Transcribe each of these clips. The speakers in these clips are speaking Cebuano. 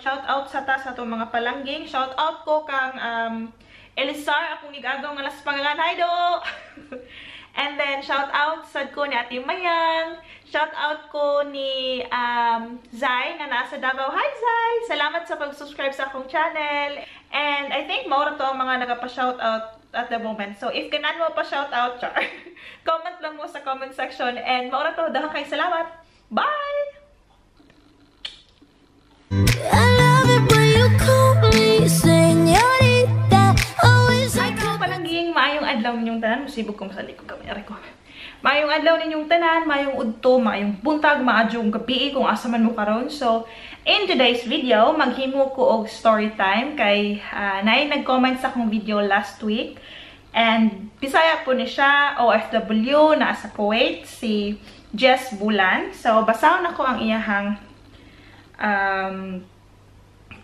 Shout out sa ta sa atong mga palangging. Shout out ko kang Elisar, akong igagaw nga las pangangan. Hi do! And then, shout out sad ko ni Ate Mayang. Shout out ko ni Zai nga nasa Davao. Hi Zai! Salamat sa pag-subscribe sa akong channel. And I think mao ra to ang mga nagapa-shout out at the moment. So, if ganan mo pa shout out, char, comment lang mo sa comment section. And mao ra to. Daghang kay salamat. Bye! I love it when you call me señorita. Always Hi mga palangging, maayong adlaw ninyong tanan. Musibog ko sa likod kami. Aray ko. Maayong adlaw ninyong tanan, maayong udto, maayong buntag, maayong gabii kung asa man mo karon. So, in today's video, maghimo ko og story time kay naay nag-comment sa akong video last week. And Bisaya po ni siya, OFW, naa sa Kuwait, si Jess Bulan. So, basahon nako ang iyahang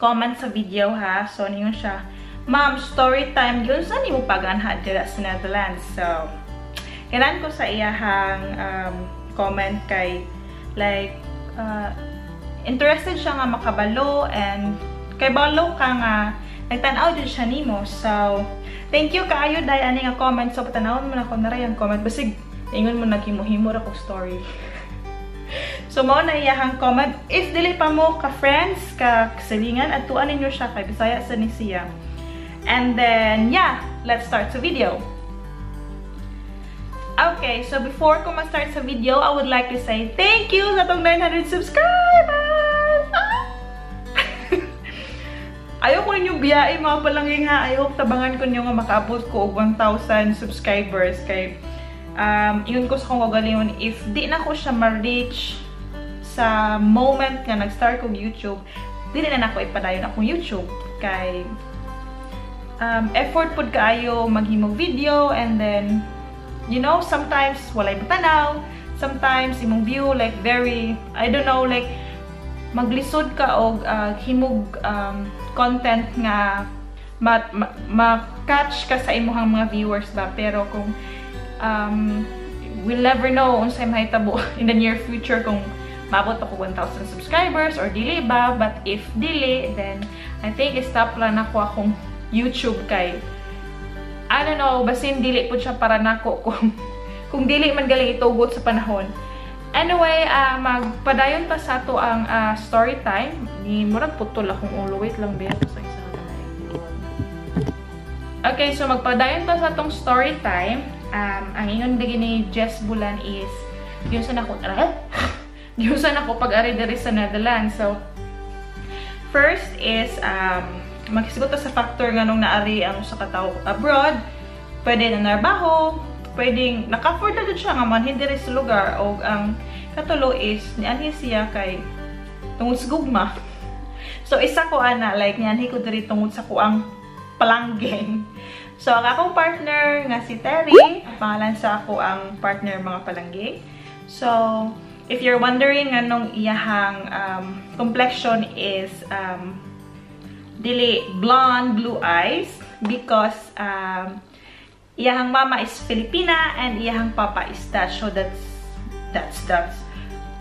comment sa video ha. So, niyon siya. "Ma'am, story time, giunsa nimo pag-anha dira sa Netherlands?" So, ganahan ko sa iyahang comment kay like, interested siya nga makabalo and kay balo ka nga nagtan-aw jud siya nimo. So, thank you kaayo dai ani nga comment. So, patanawon mo na ko na ang comment. Basig, ingon mo naghimo-himo ra ko story. So, mao na iyahang comment. If dili pa mo ka friends, ka kasilingan, adtuan ninyo siya kay Bisaya sa ni siya. And then, yeah, let's start sa video. Okay, so before ko ma-start sa video, I would like to say thank you sa atong 900 subscribers! Ah! Ayaw ko ninyong biyain, mga palangging, ha. I hope tabangan ko ninyo nga makaabot ko og 1,000 subscribers kay ingon ko sa akong kagalingon, if di na ko siya ma-reach sa moment nga nag-start kog YouTube, dili na nako ipadayon akong YouTube kay effort pud kaayo maghimog video and then sometimes walay matanaw, sometimes imong view like very, I don't know, like maglisod ka og himog content nga ma-catch ka sa imong mga viewers ba. Pero kung we'll never know unsay mahitabo in the near future, kung maabot ako 1,000 subscribers or dili ba. But if dili, then I think stop lang nako akong YouTube kay I don't know, basin dili pud siya para nako kung dili man galing itugot sa panahon. Anyway, magpadayon pa sa ato ang story time. Ni murag putol akong ulo. Wait lang, be. Sa isa ka. Okay, so magpadayon pa sa atong story time. Ang ingon lagi ni Jess Bulan is giunsa nako pag-ari diri sa Netherlands. So, first is maghisgot ta sa factor nganong naari ang usa ka tawo abroad. Pwede na narbaho, pwedeng naka-afford na jud siya nga manhin diri sa lugar, og ang katulo is nianhi siya kay tungod sa gugma. So isa ko ana, like nianhi ko diri tungod sa kuang palanggeng. So ang akong partner nga si Terry, ang pangalan sa ako ang partner, mga palanggeng. So if you're wondering nganong iyahang complexion is dili blonde, blue eyes, because iyahang mama is Filipina and iyahang papa is Dutch. So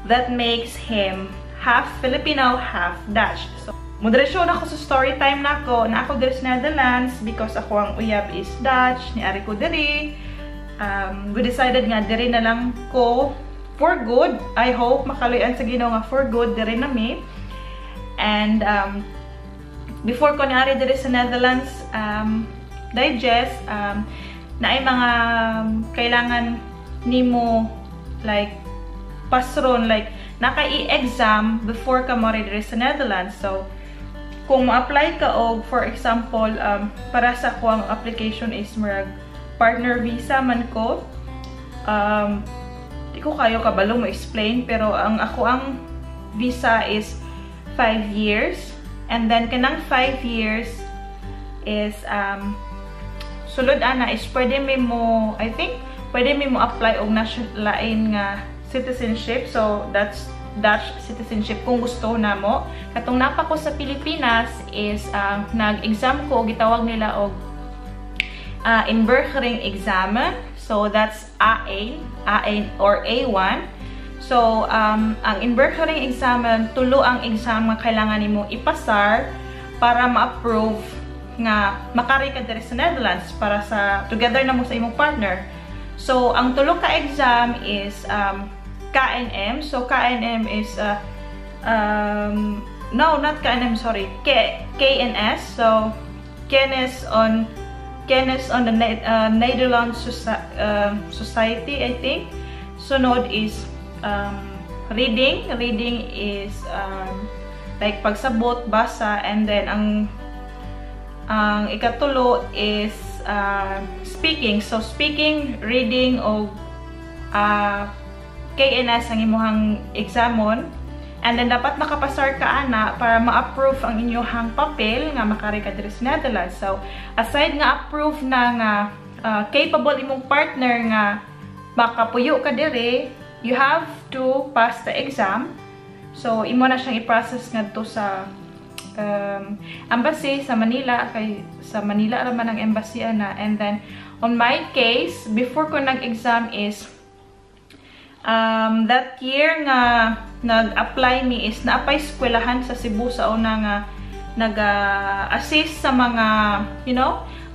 that makes him half Filipino, half Dutch. So, mudiretso na ako sa story time nako. Na ako diri sa Netherlands because ako ang uyab is Dutch, niari ko diri. We decided nga diri na lang ko for good. I hope makaluyan sa Ginoo nga for good diri na mi. And before ko niari diri sa Netherlands, digest, naay mga kailangan nimo like pasron, like naka-i-exam before ka mo diri sa Netherlands. So, kung mo-apply ka og, for example, para sa ko ang application is murag partner visa man ko. Di ko kayo kabalo mo explain, pero ang ako ang visa is 5 years. And then, kanang 5 years is, sulod ana is pwede may mo, I think, pwede may mo apply og national lain nga citizenship. So, that's Dutch citizenship kung gusto na mo. Katong napa ko sa Pilipinas is nag-exam ko, gitawag nila og inburgering examen. So, that's A1, A1 or A1. So, ang inburgering examen, tulo ang exam nga kailangan nimo ipasar para ma-approve nga makari ka diri sa Netherlands para sa together na mo sa imong partner. So, ang tulo ka exam is KNM. So, KNM is no, not KNM, sorry. KNS. So, Kennis on the Nederlands Society, I think. Sunod is reading. Reading is like pagsabot, basa, and then ang ikatulo is speaking. So, speaking, reading, o KNS ang imuhang examon. And then, dapat makapasar ka ana para ma-approve ang inyuhang papel nga makari ka diri sa Netherlands. So, aside nga approve na nga capable imong partner nga makapuyo ka diri, you have to pass the exam. So, imo na siyang i-process ngadto sa embassy sa Manila, kay sa Manila ra man ang embassy ana. And then on my case, before ko nag-exam is that year nga nag-apply mi is naapay eskwelahan sa Cebu sa una nga nag-assist sa mga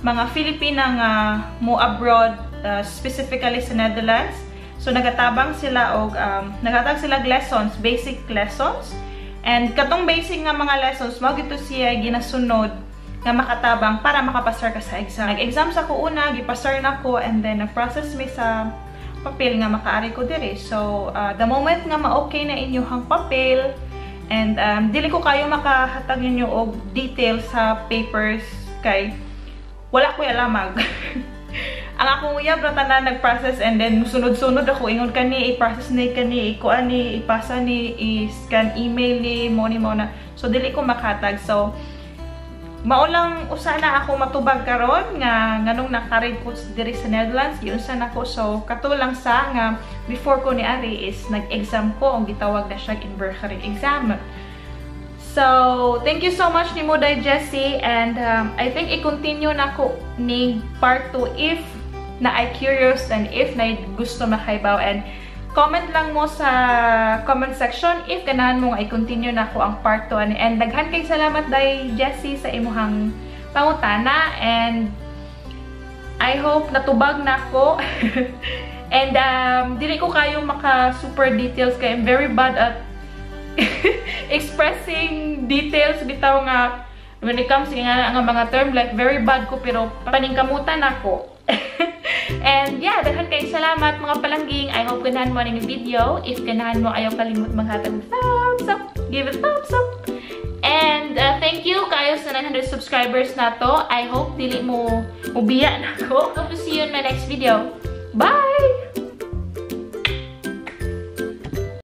mga Filipina nga mo abroad, specifically sa Netherlands. So nagatabang sila og nagatag sila lessons, basic lessons. And katong basic nga mga lessons mao gito siya ginasunod nga makatabang para makapasar ka sa exam. Nag-exam sa ko una, gipasar na ko, and then nag-process mi sa papel nga makaari ko diri. So the moment nga ma-okay na inyong papel, and dili ko kayo makahatag ninyo og details sa papers kay wala ko alamag. Ang akong uyab ra tanan nag-process and then sunod-sunod ako ingon kani i-process ni kani, ikuan ni, ipasa ni, i-scan email ni mo ni mo na. So dili ko makatag. So mao lang usa na ako matubag karon nga nganong nakarid ko diri sa Netherlands, giunsa nako. So kato lang sa nga before ko ni ari is nag-exam ko, ang gitawag na siya inburgering exam. So, thank you so much nimo Day Jessie, and I think i-continue na ko ni part 2 if na I curious and if na gusto makaibaw, and comment lang mo sa comment section if ganahan mo nga i-continue na ko ang part 2 ani. And daghan kay salamat, Day Jessie, sa imuhang pangutana, and I hope natubag na ko. And dili ko kayo maka super details kay I'm very bad at expressing details bitaw nga when it comes nga mga term, like very bad ko, pero paningkamutan ako. And yeah, daghan kay salamat, mga palangging. I hope ganahan mo ning video. If ganahan mo, ayaw kalimot maghatag og thumbs up. Give it thumbs up. And thank you kayo sa 900 subscribers na to. I hope dili mo mubiya nako. Hope to see you in my next video. Bye!